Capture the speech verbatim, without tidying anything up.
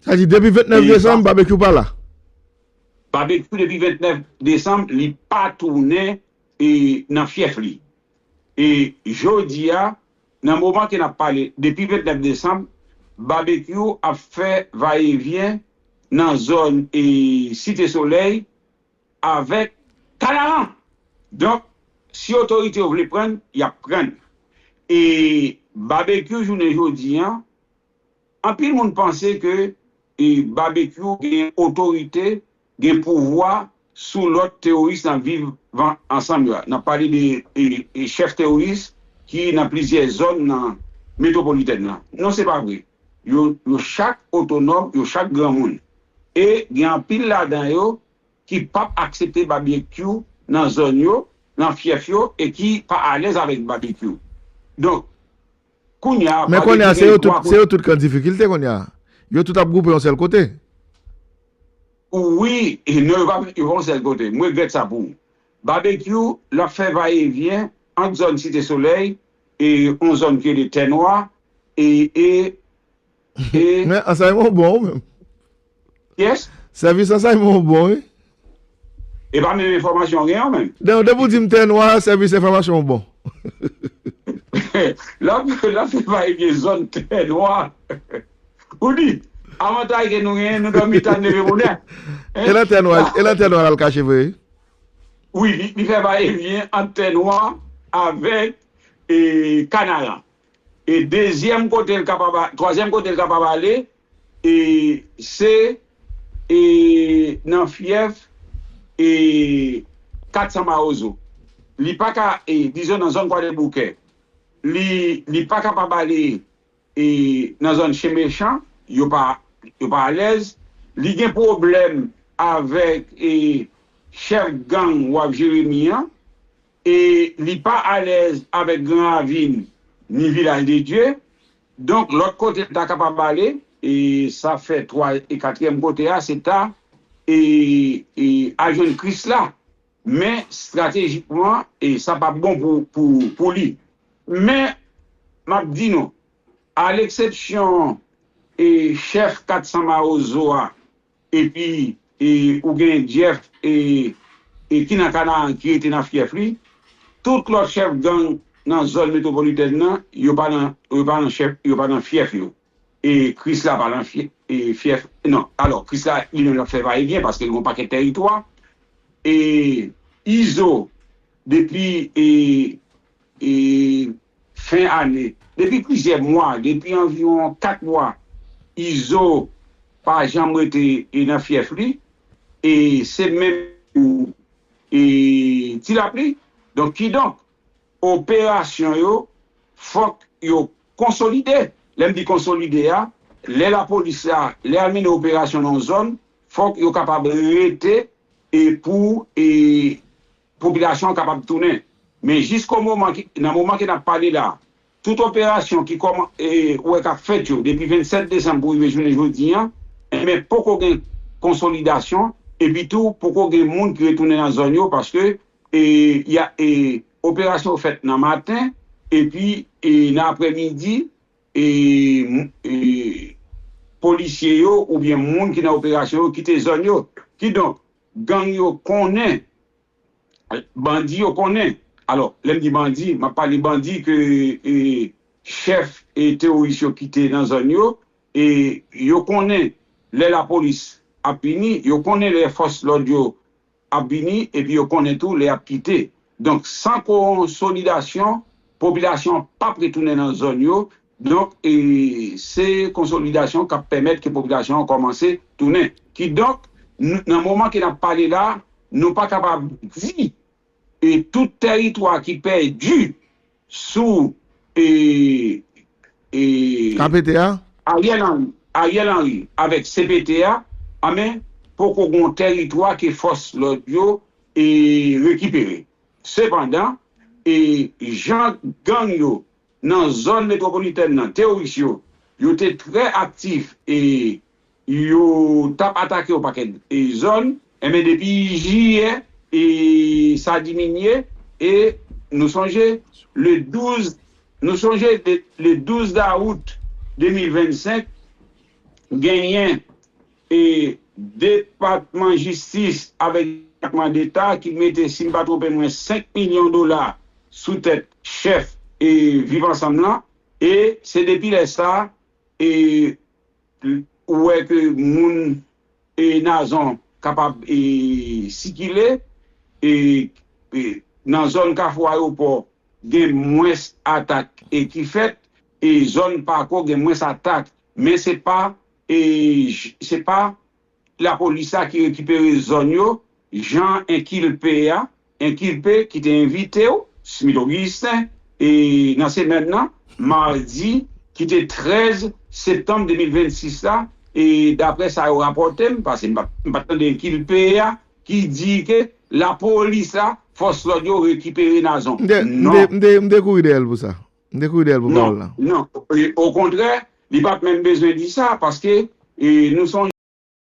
Sa di depi vennèf desanm, Babekyou pa la. Babekyou depi vennèf desanm, li pa tounen e, nan fyèf li. E jodi a, nan moman ke n ap pale, depi vennèf desanm, Babekyou ap fè vayevyen nan zòn e, Site Solèy avèk Kanaran. Donk, si otorite yo vle prann, y ap prann. E Babekyou jounen jodi a, anpil moun panse ke e, Babekyou gen otorite, gen pouvwa sou lòt teworis n ap viv ansanm yo a. N ap pale de e, e, chèf teworis ki nan plizyè zòn nan metwopolitèn nan. Non, se pa vre. Yo, yo chak otonòm, yo chak granmoun. E gen anpil ladan yo ki p ap aksepte Babekyou nan zòn yo, nan fyèf yo, e ki pa alèz avèk Babekyou. Donk, kounye a, Men kounye a, se yo tout, se yo tout k an difikilte kounye a. Yo tout ap gwoupe yon sèl kote. Wi, e non, yo pa, yo pa yon sèl kote. M regrèt sa pou ou. Babekyou, l ap fè vayevyen ant zòn Site Solèy e yon zòn ki rele Tè Nwa, e, e, e Men ansèyman w bon, wi, menm. Yes? Sèvis ansèyman w bon, wi. E pa menm enfòmasyon w gen an menm. Non, depi w di m Tè Nwa, sèvis enfòmasyon w bon. L ap, l ap fè vayevyen zòn Tè Nwa. Ou di, avantaj ke nou genyen, nou dòmi ta n leve bonè. E nan Tè Nwa, e nan Tè Nwa l al kache vre, wi. Wi, li, li fè vayevyen ant Tè Nwa avèk e, Kanaran. E dezyèm kote l kapab a-, twazyèm kote l kapab ale, e, se, e, nan fyèf, e, Kat San Mawozo. Li pa ka, e, dizon nan zòn Kwadèboukè. Li, li pa kapab ale, e, nan zòn Chen Mechan, yo pa, yo pa alèz. Li gen pwoblèm avèk, e, chèf gang Waf Jeremi an. E li pa alèz avèk Gran Ravin ni Vilaj de Dye. Donk, lòt kote l ta kapab ale, e sa fè twa e katriyèm kote a, se ta, e, e al jwenn Krisla. Men, estratejikman, e sa p ap bon pou, pou, pou li. Men, m ap di nou, a leksepsyon, e chèf Kat San Mawozo a, epi, e, ou gen Jeff, e, e ki nan Kanaran, ki rete nan fyèf li. Tout lòt chèf gang nan zòn metwopolitèn nan, yo pa nan, yo pa nan chèf, yo pa nan fyèf yo. E Krisla pa nan fyè-, e fyèf, non. Alò, Krisla, li menm, l ap fè vayevyen paske l gen yon pakèt tèritwa. E Izo, depi, e, e fen ane, depi plizyè mwa, depi anviwon kat mwa, Izo pa janm rete, e, nan fyèf li, e se menm pou, e, Ti Lapli. Donk, kidonk, operasyon yo, fòk yo konsolide. Lè m di konsolide a, lè lapolis la, lè y al mennen operasyon nan yon zòn, fòk yo kapab rete e pou, e, popilasyon an kapab tounen. Men jisko moman ki, nan moman ke n ap pale la, tout operasyon ki kòman, e, ou wè k ap fèt yo, depi vennsèt desanm pou rive jounen jodi a, enben, poko gen konsolidasyon, epi tou, poko gen moun ki retounen nan zòn yo, paske, e, y a, e, operasyon yo fèt nan maten, epi, e, nan aprèmidi, e, m-, e, polisye yo oubyen moun ki nan operasyon yo kite zòn yo. Kidonk, gang yo konnen, bandi yo konnen. Alò, lè m di bandi, m ap pale bandi ke, e, chèf, e, teworis yo kite nan zòn yo, e yo konnen lè lapolis ap vini, yo konnen lè fòs lòd yo ap vini, epi yo konnen tou lè y ap kite. Donk, san konsolidasyon, popilasyon an p ap retounen nan zòn yo. Donk, e, se konsolidasyon k ap pèmèt ke popilasyon an kòmanse tounen. Kidonk, n-, nan moman ke n ap pale la, nou pa kapab di, e, tout tèritwa ki pèdi sou, e, e, K P T a? Ariel Henry, Ariel Henry avèk C P T a, anben, poko gen yon tèritwa ke fòs lòd yo, e, rekipere. Sepandan, e, jan gang yo nan zòn metwopolitèn nan, teworis yo, yo te trè aktif, e, yo t ap atake yon pakèt, e, zòn, enben, depi jiyè, e, sa diminye, e nou sonje, le douz, nou sonje, le, le douz dawout de mil vennsenk, genyen e Depatman Jistis avèk Depatman Deta ki mete, si m pa twonpe mwen, senk milyon dola sou tèt chèf e Viv Ansanm lan. E se depi lè sa a, e ou wè ke moun e Nazon kapab e sikile e, e nan zòn Kafou Ayewopò gen mwens atak e ki fèt, e zòn Pako gen mwens atak, men se pa e j- se pa lapolis la ki rekipere zòn yo, jan enkilpe a, enkilpe ki te envite w, Smith Augustin, e nan semèn nan, madi, ki te trèz septanm de mil vennsis la, e daprè sa yo rapòte m, paske m pa m pa tande enkilpe a ki di ke lapolis la, fòs lòd yo rekipere Nazon. M te, m Non. te, m te, m te kouri dèyè l pou sa. M te kouri dèyè l pou pawòl la. Non, e, okontrè, li pa t menm bezwen di sa, paske e, nou sonje